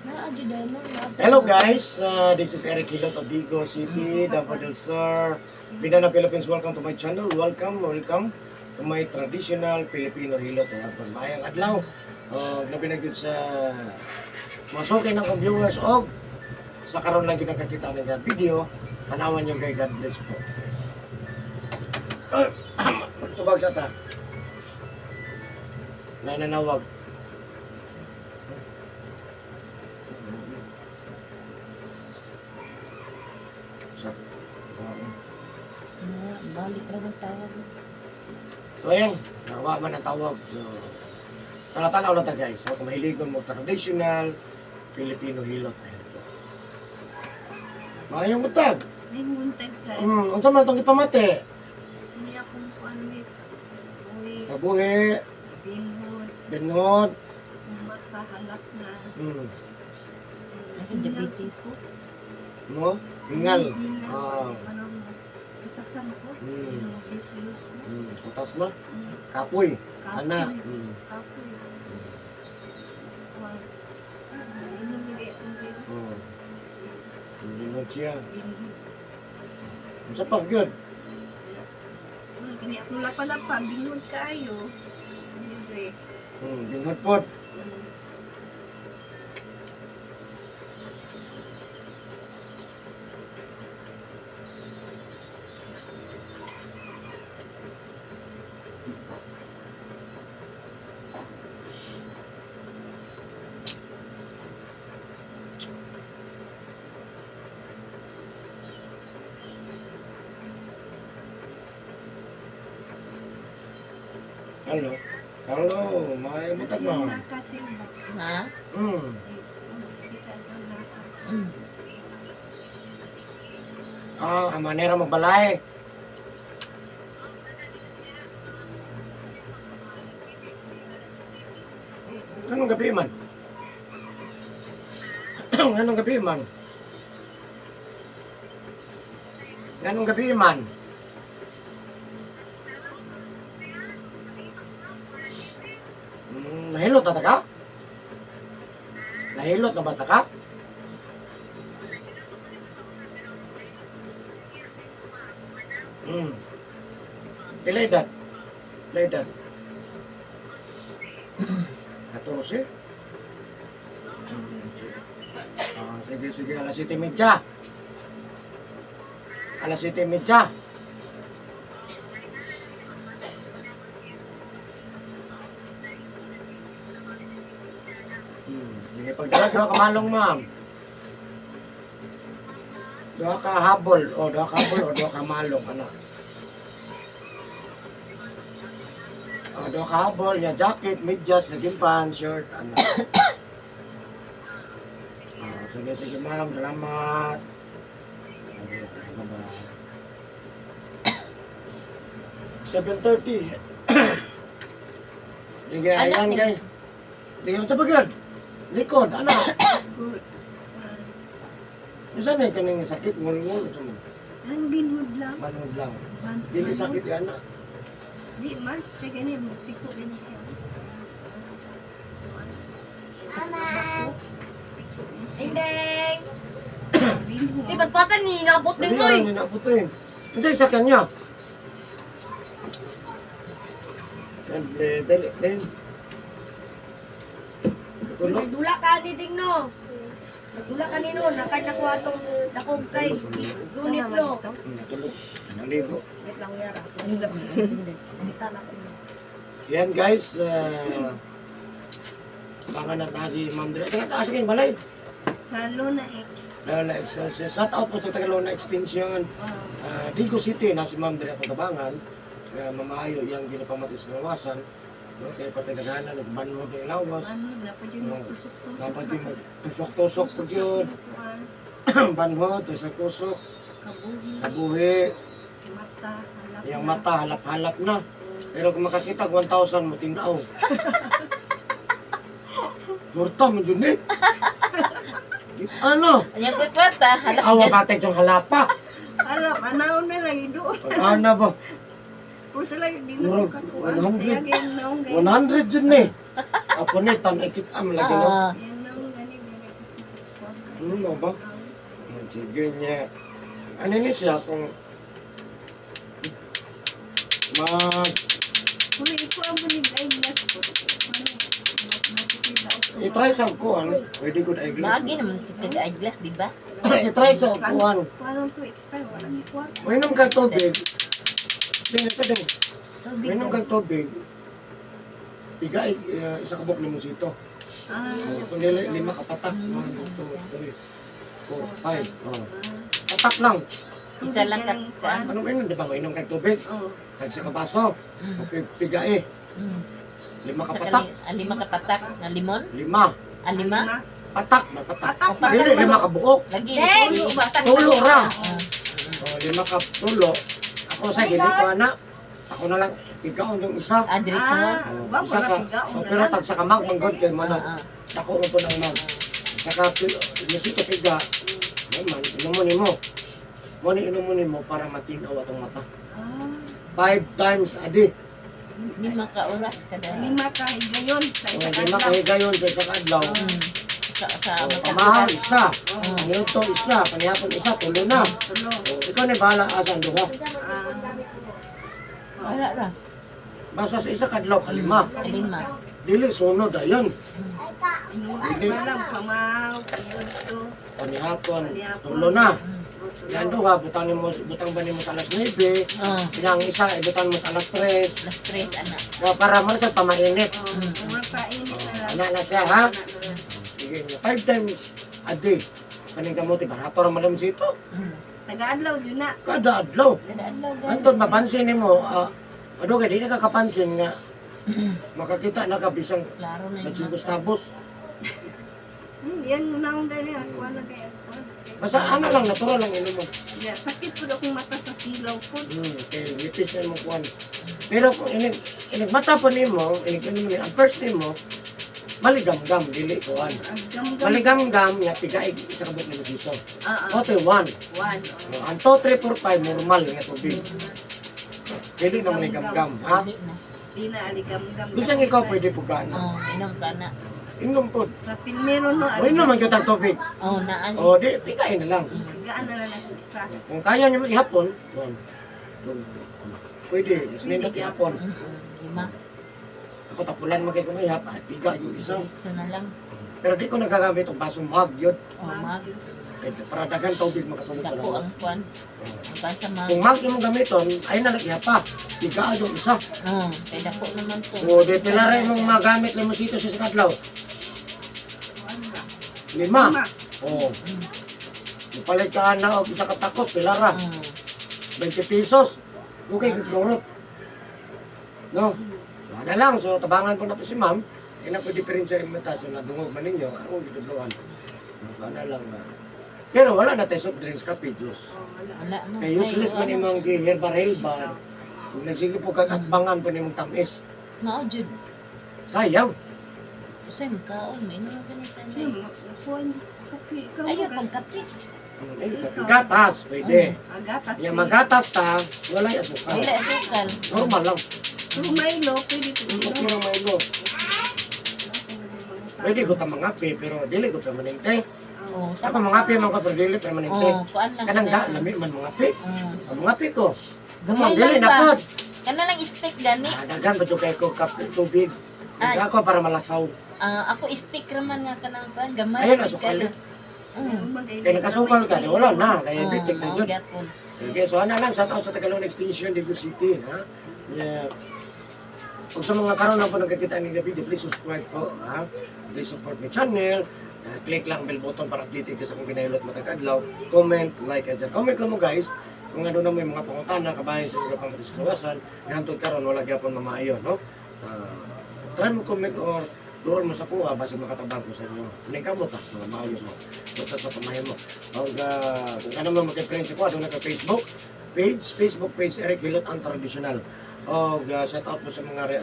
Hello guys, this is Eric Hilot of Vigo City, Davao del Sur, Mindanao, Philippines. Welcome to my channel. Welcome, welcome to my traditional Filipino Hilot. Maayong adlaw. Labi na gyud sa masukin ng kong viewers og sa karon lang gyud nakakita ng video. Tanawan niyo kay God bless po. Tubag sa ta. Nananawag. Sa Balik ra ang tawag. So ayan, nawa man ang tawag. So, tanaw lang ta guys. So, kung mahiligon mo traditional Filipino hilot. Ayan po. Maayong buntag. May buntag sa Unsa man itong ipamate? Hindi akong kuan ni Uy, Kabuhi, binhod, binod. mata halak na. Ako, diabetes. No? Hingal. Hingal. Ah. Ano, putasan ko. Putas na. Kapoy. Ana. Kapoy. Kuan. Inom ni akong Binod siya. binhod. Unsa pa gyud? Kani akong lapa-lapa, binhod kaayo. Libre. Binod pod. Hello. Hello, may buntag mo. Nakasilba. Ha? Kita sa naka. Ah, ang manera magbalay. Anong gabi man? Anong gabi man? Anong gabi man? Nahilot na ta ka? Nahilot na ba ta ka? Pila edad? Pila edad? 14? Sige. Ah, sige, sige. Alas 7:30. Alas 7:30. Sige, pagdala, duha ka malong, ma'am. Duha ka habol, o duha ka habol, o duha ka malong, ano. O, duha ka habol, niya jacket, medyas, nagimpan, shirt, ano. Ah, sige, sige, ma'am. Salamat. Sige, bye-bye. 7:30. Sige, ayan, guys. Sige, sa pagod. Likod, anak. Good. Isa na yung kaning sakit, ngul-ngul. Sa mo. Ang binhod lang. Manod lang. Dili sakit yan, anak. Di man, siya gani, magpiko gani siya. Mama. Ding! Di ba't bata ninabot din Dili ko eh. lang ninabutin. Unsa isa kanya? Dali, dali, dali. Tulog. Nagdula ka ni Ding no. Nagdula ka ni no, nakay nakuha tong dakog kay lunit no. Tulog. Naligo. Wait lang yara. Kita na ko. Yan guys, baka na taas si Ma'am Dre. Taga taas kayo, balay. Sa Lona X. Lona Extension. Shout out po sa taga Lona Extension. Digo City na si Ma'am Dre atong tabangan. Kaya mamayo iyang ginapamatis sa kawasan. No, kaya patagagana, nagbanwag ng lawas. Ano, dapat yun magtusok-tusok. Dapat yung magtusok-tusok po yun. Banhod, tusok-tusok, Kabuhi, kabuhi, mata, halap iyang na. mata, halap-halap na. Pero kung makakita, 1,000 mo, tinaw. Gorta mo dyan eh. Ano? Ayan ko kwarta, halap Awa ka yung halapa. Alam, anaw na lang, ido. Pag-ana ba? Kung sila, di na Murag, ko kakuan. 100. Siya ganyan naong ganyan. 100 dyan eh. Apo ni, tan ikit am lagi no. Ah, Yan naong gani, gani. Mo ba? Sige niya. Ano ni siya kung mag Kung iko ang manig eyeglass ko. Ano? Nakikita ko. I-try sa kuan, pwede good eyeglass. Maagi naman kitag eyeglass, di ba? I-try sa kuan. Kuan to expire wala ni kuan. Mainom kang tubig. Tingnan sa ding. Tubig. Mainom kang tubig. Bigay isa ka buok limonsito. Ah. Oh, kung lima ka patak. 1, 2, 3, 4, 5. Oh. Patak lang. Isa lang ka. Ano mainom, di ba? Mainom kang tubig. Oh. Tag sa kabaso. Okay, pigae. Lima ka Sa patak. lima ka patak na limon? Lima. Ah, lima? Patak, mapatak. Patak O, patak Dili, man. lima ka buok. Lagi. Deng! Tulo ba? Tulo ra. Ah. Oh, lima ka tulo. Ako sa dili ko ana. Ako na lang pigaon yung isa. Ah, diretso mo? Ah, Oh, wa isa wala ka. pigaon Oh, na pero lang. tag sa kamag manggod kay mana. Ah, ah. Dako mo po ng mag. Isa ka lusito piga. Naman, inom mo nimo. Mo ni inom mo nimo para matinaw atong mata. Ah, Five times a day. Lima ka oras kada. lima ka higayon sa Oh, isa ka lima adlaw. ka higayon sa isa ka adlaw. Sa Oh, matag pamahaw oras. isa, Oh, niluto isa, panihapon isa, tulo na. tulo. Oh, ikaw na bahala asa ang duha. Ah. Wala ra. Basta sa isa kadlaw kalima. Lima. Dili sunod ayon. Inuwi lang pamaw, to. Panihapon, Panihapon. tulo na. Oh, tulo. Yan duha butang nimo butang ba nimo sa alas 9, Oh, yang isa ibutan mo sa alas 3. alas 3 ana. Na para mo sa pamainit. Oh, mura painit na lang. Ana na siya ha. Ana na lang. Sige, five times a day. Paningkamote barato ra man dito. Taga-adlaw yun na. Kada adlaw. Kada adlaw gani. Anton mapansin nimo ah, ano kay di na ka kapansin nga makakita na ka bisang Klaro na yung nagsingkos mata. tabos. Yan na akong ganyan. Kuha na kaya. Kuha na kaya. Basta ana lang natural lang inom mo. Yeah, sakit po akong mata sa silaw ko. Kay nipis na imong kuan. Pero kung inig inig mata po nimo, inig inom ni ang first nimo maligamgam dili kuan. Ang gamgam. Maligamgam nga pigaig isa ka buok nimo dito. Ah, ah. Ote 1. One. Oh, ang 2 3 4 5 normal nga tubig. Dili na maligamgam, ha? Dili na. Di na aligamgam. Bisan ikaw pwede po ka na. Oh, inom ka na. Inom po. Sa pinmero no. O inom man gyud ang tubig. Oh, naan. O di pigain na lang. Gaan na lang ako isa. Kung kaya niyo ihapon, one, two, pwede, mas nindot ihapon. Lima. Ako tapulan man kay kung ihap, ay, piga yung isa. Diretso na lang. Pero di ko nagagamit og basong mug yun. Oh, mag. Eh, para daghan tubig makasulod sa Dako lawas. ang kwan. Ang kwan sa mag. Kung mug imong gamiton, ay na ihapa. Piga yung isa. Oh, kay dako naman to. O di pila ra imong magamit limosito sa kadlaw. One na. Lima. Lima. O. Mupalit ka na og isa ka takos, pila ra. 20 pesos. Okay, gagawin. No? So, ano lang. So, tabangan po nato si ma'am. Kaya po diferensya yung mata. So, nadungog man ninyo. Ako, gitudloan. So, ano lang. Pero wala na tayo soft drinks, kape, juice. Oh, wala. Wala na. Kaya useless man imong giherbal-herbal. Kung nagsige po kag atbangan po nimong tamis. Mao jud. Sayang. Usay makaon, may inom ka ni sa Siya, kuha niyo. Kape, ikaw Ayaw mag- pag kape. Eh, kape. Gatas, pwede. Ah, gatas. Kaya magatas ta, walay asukal. Wala asukal. Normal lang. Kung Milo, pwede ko. Okay lang Milo. Pwede ko ta mangape, pero dili ko permanente. Oh, Ako mangape man ko, pero dili permanente. Oh, kuan lang. Kanang da, lami man mangape. Oh. Ang mangape ko. Gamay Dili lang na ba? pod. Kana lang stick gani. Ah, daghan ba jud kay ko kape tubig. Ay. Ako para malasaw. Ah, ako stick raman nga kanang kuan gamay. Ayun, gid asukal. kayo. Kaya nagkasukal ka, di wala na, diabetic na Oh, yun. gyapon. Sige, so ana lang, shout out sa Tagalog Extension, Daegu City, ha? Yeah. Kung sa mga karon na po nagkakita ng video, please subscribe po, ha? Please support my channel. Click lang ang bell button para updated ka sa kung ginahilot matag adlaw. Comment, like, and share. Comment lang mo guys kung ano na mo yung mga pangutana, kabahin sa mga pamatis kawasan, hantod karon wala gyapon mamaayo, no? Try mo comment or doon mo sa kuha basi makatabang ko sa inyo. Kuning ka mo ta, mga maayo mo. Punta sa pamahay mo. Og kung ano man magka-friend sa kuha, doon na ka Facebook page, Facebook page Eric Hilot ang traditional. Og shout out po sa mga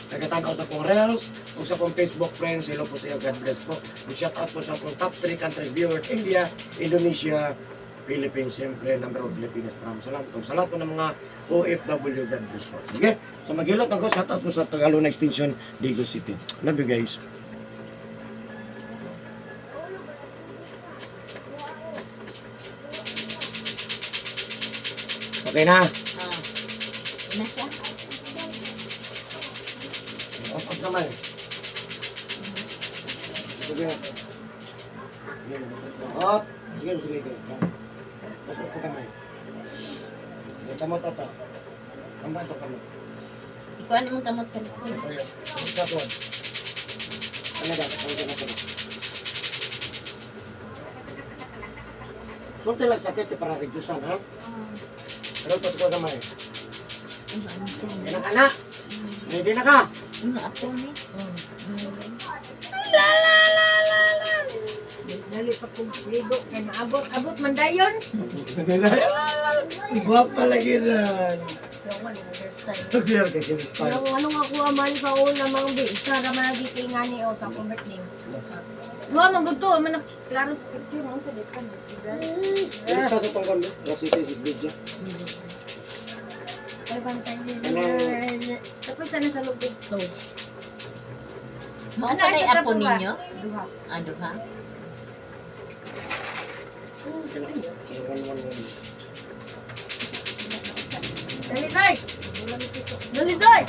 nagatan-aw sa akong reels ug sa akong Facebook friends. Hello po sa iyo, God bless po. Ug shout out po sa akong top 3 countries viewers, India, Indonesia, Philippines, siyempre, number of Pilipinas. Maraming salamat. Ug sa lahat po ng mga OFW, God bless po. Sige, so maghilot ako, shout out po sa Tagalog Extension, Daegu City. Love you guys. Okay na. Ah. Ina siya. Os-os naman. Sige. Sige, os-os na. Hop. Sige, sige, sige. Os-os ko kamay. Sige, kamot ato. Kamot ato kamot. Ikuan imong kamot sa likod. Sige, isa po. Ano ba? Ano ba? Ano ba? Sulti lang sakit eh, para reducean, ha? Pero tos ko kamay. Ano, ano siya? Yan ang anak. Ready na ka? Ano ako ni? Dali pa kong ligo kay maabot abot man dayon. Guwapa lagi na. Lawan mo hairstyle. Clear kay Kim style. Ano ano nga kuha man sa una mang bi isa ra man lagi kay ngani o sa akong birthday. Wa man gud to, man Klaro sa picture mo sa dekan. Ilista sa tungkol no? Rosita si Bridja. Ay bantay Ano? tapos sana sa lubog to. Mao Ano, pa isa apo trapo ba? ninyo? Duha. Ah, duha. 111. Dali day. Dali day.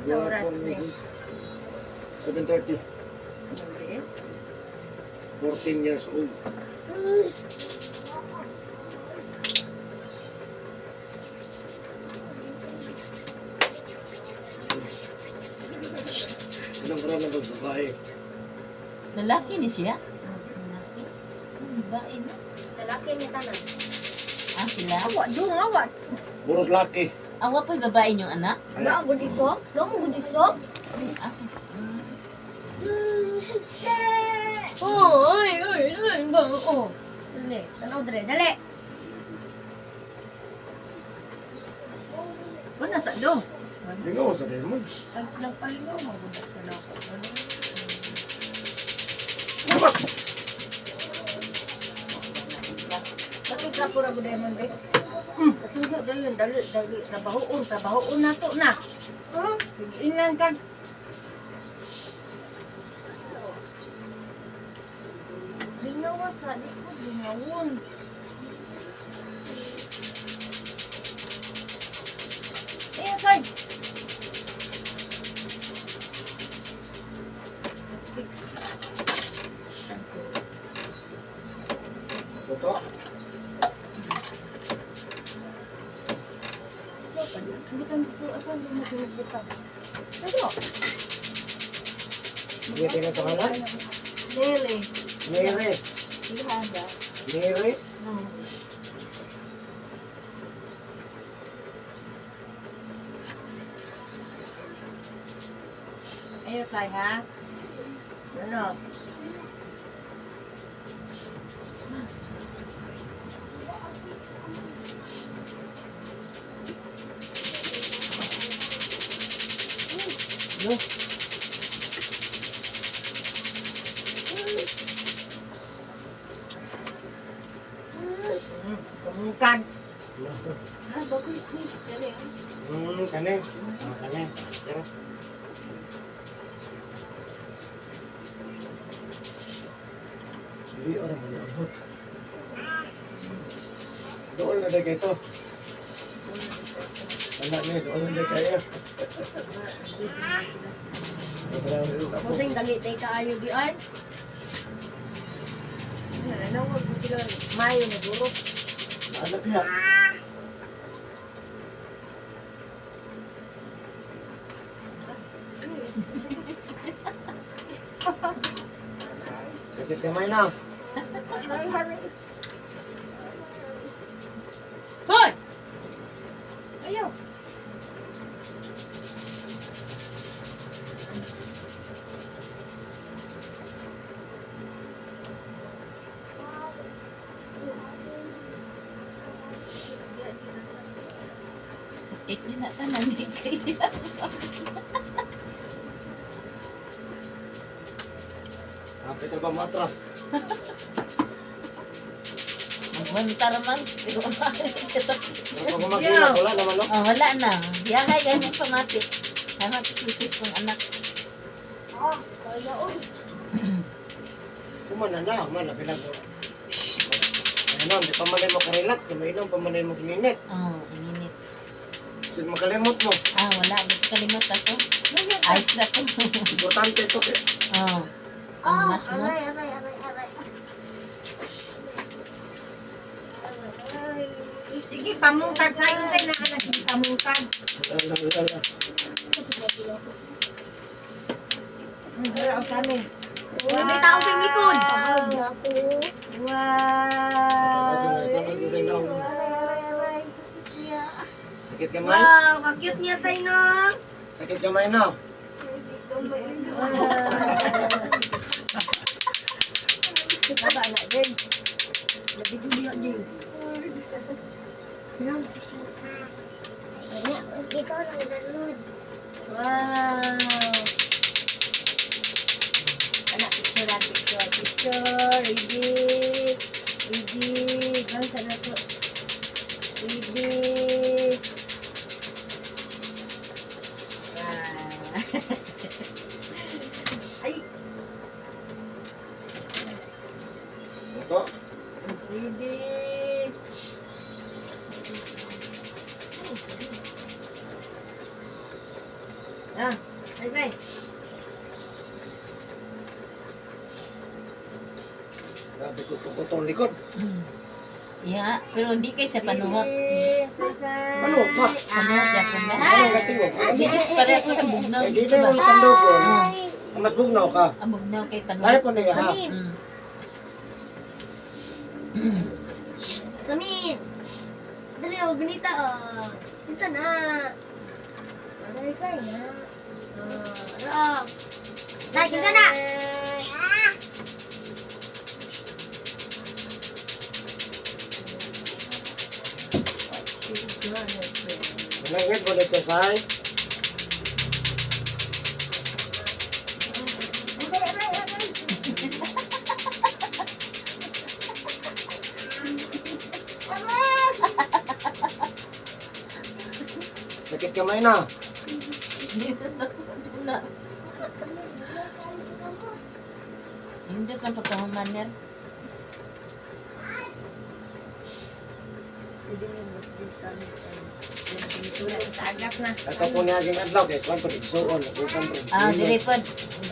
Sa oras ni. 7:30. 14 years old. Anong karoon ng babae? Lalaki ni siya? Lalaki. Babae na. Lalaki ni tanan. Ah, sila. Awa dung awa. Puros laki. Awa po'y babae niyong anak? Na gud iso. No mo gud iso. Ah, Oh, oy, oy, oy, ba, oh. Dali, tanaw dre, dali. Kuna sa do. Lingaw sa demon. Nagpalingaw mo gud sa nako. Bakit ka pura gud man be? Kasugo dayon dali dali trabahoon trabahoon nato na. Inlan ka. Lingawa sa di ko lingawon. Eh, say. Totoo. Ano? Hindi ka pangalan? Lele. Nere. Ihanda. Nere. Ayo, say ha. Ano? Yo. Kumungkan. Ah, bagoy sis. Dali. Kane. Ah, kane. Pero. Hindi, orang mo naabot. Doon na kayo ito. Wala na, doon na kayo. Kusing dali tay kaayo di ay. Nanawag ko sila mayo na duro. Anak niya. Sakit kamay na. Hoy! Ayaw. Sakit yun na tanan ni kaya. Kapit na ba matras? Magmanta raman. Pero kasakit. Pero pag gumagilak, wala naman, no? Oh, wala na. Yahay, ganyan pamati. Tama, sultis kong anak. Kumana na, man, bilang ko. Ano, di pa man mo ka-relax, kay mainom pa man mo gininit. Oo, oh, init. Sige, makalimot mo. Ah, wala. Di ko kalimot ako. Ayos na to. Importante ito. Kay Oo. Ang mas mo. Aray, aray, aray, aray. Sige, pamungkag. Sayon sa'yo na anak. Sige, pamungkag. Lala, lala. Wala ang sa amin. May tao sa likod. Wow. Kasi sa ilaw. Sakit kamay? Wow, ka-cute niya sa'yo, no? Sakit kamay na. Baba na din. Nabigyan din. Wow. Anak, picture na, picture, picture. Ready. Ready. Gansa na to. Ready. Wow. Ay, Ito. ready. Ah, ay, ay. Grabe ko kuto ang likod. Yeah, pero hindi kay sa panuhot. Ano pa? Panuhot yapon na. Ano ang katingog? Hindi pare ako ang bugnaw Eh, di dito na ba? yung tandog ko. Ang mas bugnaw ka. Ang bugnaw kay Kaya panuhot. po niya ha. Samir! Dali, oh, ganita, oh. Dito na. Aray, kay na. Oh, ano, oh. Say, kinta na! Manangit mo dito, Sai. Aray, aray, aray. Sakit kamay na. Na. Hindi man pagkahumaner. Tagak na. Ito po niya aging adlaw kay kwan po igsuon, nagkukan po. Ah, dili pod.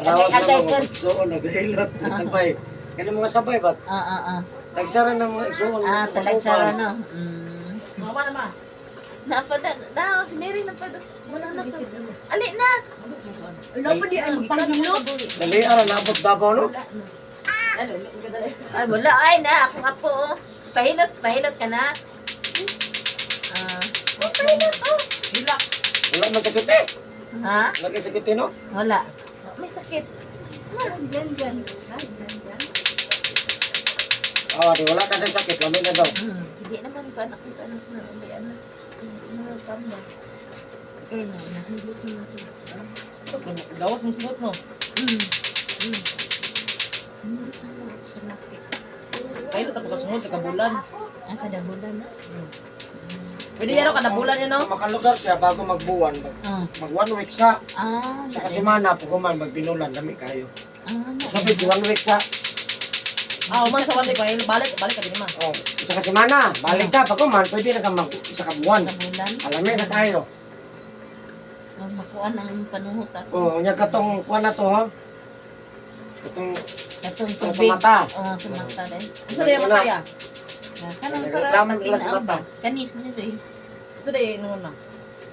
Rawas na Agay mga pod. igsuon, naghilot, sabay. Kani mga sabay ba? Ah, ah, ah. Tagsaran ng mga igsuon. Ah, talagsara no. Mm. Mama na ma. Napada, na, si Mary napada. Wala na pa. Ali na. Wala pa di ang pangilot. Dali ara nabot Davao no. Ay, wala. Ay na, akong apo. Oh. Pahilot, pahilot ka na. Ah, Hilak. Wala man sakit eh. ha? Wala kay sakit eh, no. Wala. May sakit. Diyan, diyan. Ay, diyan, diyan. Ah, di wala ka na sakit, lami na daw. Hindi naman ko anak ko anak na may anak. Mga kamba. Kaya na, nahilot na ito. Gawas ng singot no. Sakit. Kayo tapos kasunod sa kabulan. Ah, kada bulan na. Pwede yan kada bulan yan no. Kung makalugar siya bago magbuwan, mag, Ah, mag one week sa ah, sa kasimana pag human magbinulan lami kayo. Ah, na. Sabi di one week sa Ah, man sa wala pa balik balik ka din ma. oh, isa ka semana, balik ka pag human pwede na ka mag isa ka buwan. Kada bulan. Alami na tayo. Oh, makuan ang panuhot ako. Oh, nya katong kuan na to ha. Katong Katong sa tubig. mata. Oo, sa mata din. Isa na yung mataya. Ah, kanang para Nagreklamo nila sa patinaw mata. ba? Kanis nito eh. Isa na yung noon ma.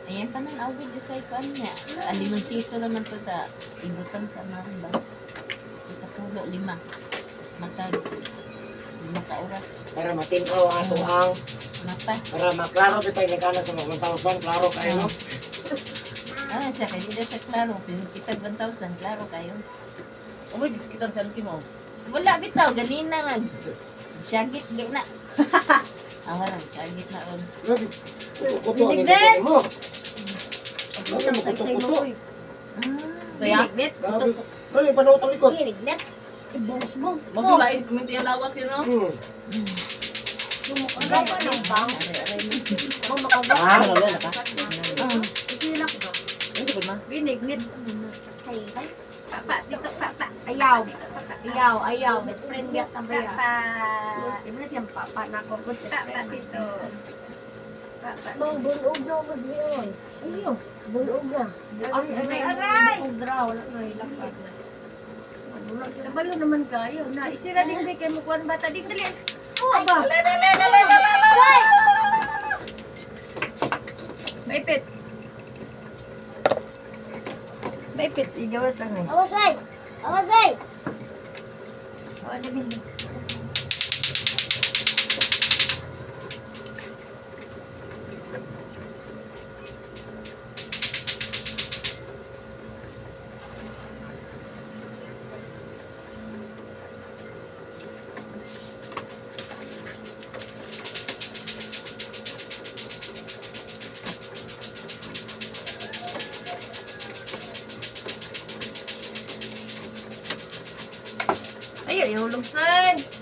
Ayan, tanan awid yung sa ikuan niya. Ang limonsito naman to sa ibutan sa marang ba. Ikapulo, lima. Matag. 5 ka oras. Para matinaw ato ang Mata. para maklaro kita yung nagana sa mga 1,000, klaro kayo no. Ah, siya kay di siya klaro. Pero kitag 1,000, klaro kayo. Umoy gisakitan sa auntie mo. Wala bitaw, ganina nga. Syagit, gay na. Ah, wala. Syagit na ron. Grabe. Kuto ang likod mo. Grabe mo kuto-kuto. Ah, Saya? Dili, Grabe. Grabe panuot ang likod. Nilignet. Bongs-bongs. Mo sulain paminti ang lawas yun no. Wala pa ng bang. Ako makaga. Ha? Wala ka. Ah, Isilak ba? Ano sa ma? Binignit. Say, Papa, dito, papa. ayaw. Ayaw, ayaw. Best friend biya tambaya. Papa. Iblis yung papa na ako. Good Papa, friend. dito. Papa. Bang, bulog na ako diyon. Ayo, bulog na. Aray, aray! Draw, wala na ilakad. Kabalo naman kayo. Na, isira din kay mo kuan bata ding dali. Oo ba? Maipit. Maipit, igawas lang eh. Awasay! Awasay! Oo, dali. Ay, ay, hulog say.